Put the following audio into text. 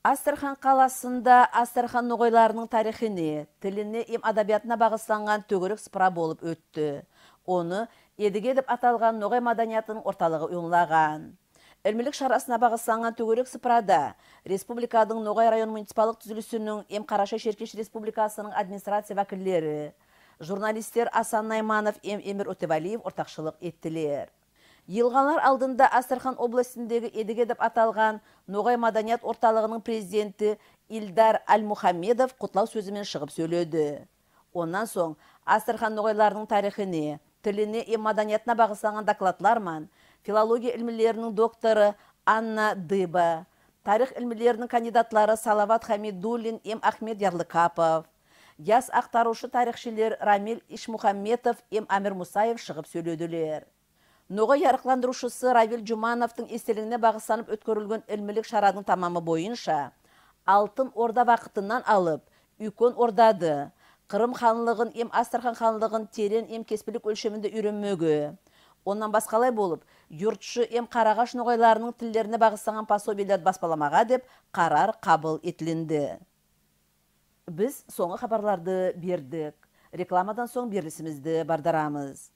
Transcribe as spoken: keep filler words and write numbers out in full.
Астрахань каласында Астрахань ногайларынынъ тарихине, тилине эм адабиатына багысланган тоьгерек сыпыра болып оьтти. Оны «Эдиге» деп аталган ногай маданиятынынъ орталыгы уйымлаган. Илмилик шарасына багысланган тоьгерек сыпырада республикадынъ Ногай район муниципаллык туьзилисининъ эм Карашай-Шеркеш Республикасынынъ администрация вакиллери, журналистлер Асан Найманов эм Эмир Отевалиев ортакшылык эттилер. Йыйылганлар алдында Астрахань областиндеги «Эдиге» деп аталган ногай маданият орталыгынынъ президенти Ильдар Альмухамедов кутлав соьзи мен шыгып соьйледи. Оннан сонъ Астрахань ногайларынынъ тарихине, тилине эм маданиятына багысланган докладлар ман филология илмилерининъ докторы Анна Дыба, тарих илмилерининъ кандидатлары Салават Хамидуллин эм Ахмед Ярлыкапов, яс аткарувшы тарихшилер Рамиль Ишмухаметов эм Амир Мусаев шыгып соьйледилер. Ногай ярыкландырувшысы Равиль Джумановтынъ эстелигине багысланып оьткерилген илмилик шарадынъ тамамы бойынша Алтын Орда вакытыннан алып Уьйкен Ордады, Кырым ханлыгын эм Астрахань ханлыгын теренъ эм кеспилик оьлшеминде уьйренмеге, оннан баскалай болып, юртшы эм карагаш ногайларынынъ тиллерине багысланган пособиелерди баспаламага деп карар кабыл этилинди. Биз сонъгы хабарларды бердик. Рекламадан сонъ берлисимизди бардырамыз.